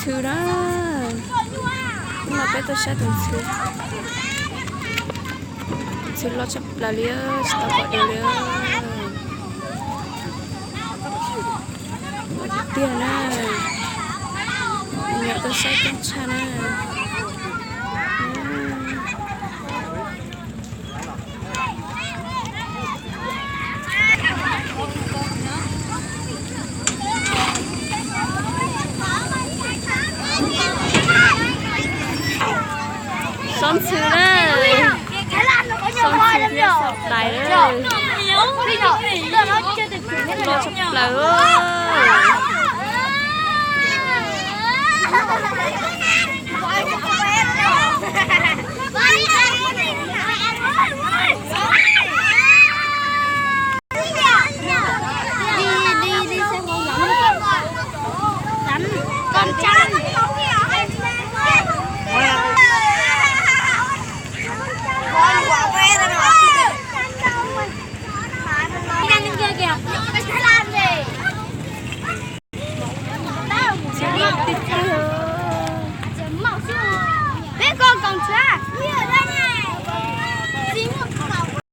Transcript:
Ntxhw na, hnub no peb tuaj saib tus ntxhw. Ntxhw loj tshaj plaws li, tsis tau pom dua li. Loj tiag tiag na. Me nyuam tuaj saib coob tshaj na. Xob ntxhw na, xob ntxhw thiab xob dais na. Loj tshaj plaws.